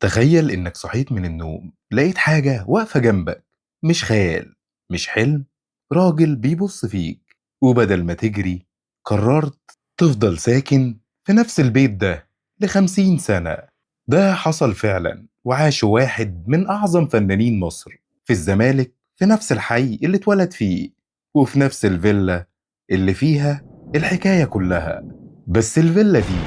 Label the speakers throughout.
Speaker 1: تخيل إنك صحيت من النوم لقيت حاجة واقفة جنبك، مش خيال، مش حلم، راجل بيبص فيك، وبدل ما تجري قررت تفضل ساكن في نفس البيت ده ل50 سنة. ده حصل فعلا، وعاش واحد من أعظم فنانين مصر في الزمالك، في نفس الحي اللي اتولد فيه، وفي نفس الفيلا اللي فيها الحكاية كلها. بس الفيلا دي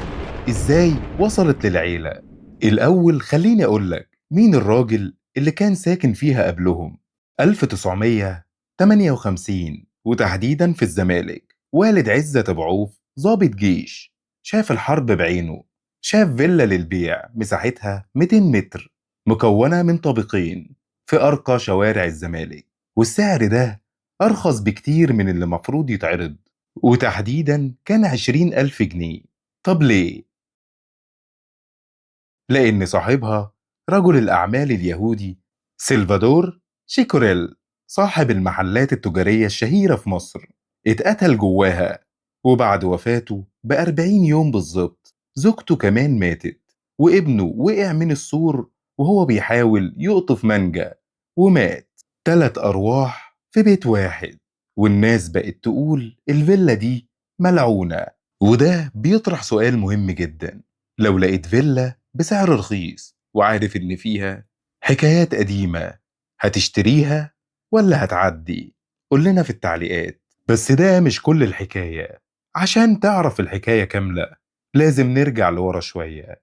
Speaker 1: إزاي وصلت للعيلة؟ الأول خليني أقولك مين الراجل اللي كان ساكن فيها قبلهم. 1958 وتحديدا في الزمالك، والد عزت أبو عوف ضابط جيش، شاف الحرب بعينه، شاف فيلا للبيع مساحتها 200 متر مكونة من طابقين في أرقى شوارع الزمالك، والسعر ده أرخص بكتير من اللي مفروض يتعرض، وتحديدا كان 20,000 جنيه. طب ليه؟ لأن صاحبها رجل الأعمال اليهودي سلفادور شيكوريل، صاحب المحلات التجارية الشهيرة في مصر، اتقتل جواها، وبعد وفاته ب40 يوم بالظبط زوجته كمان ماتت، وابنه وقع من السور وهو بيحاول يقطف مانجا ومات. 3 أرواح في بيت واحد، والناس بقت تقول الفيلا دي ملعونة. وده بيطرح سؤال مهم جدا، لو لقيت فيلا بسعر رخيص وعارف إن فيها حكايات قديمة، هتشتريها ولا هتعدي؟ قول لنا في التعليقات. بس ده مش كل الحكاية، عشان تعرف الحكاية كاملة لازم نرجع لورا شوية.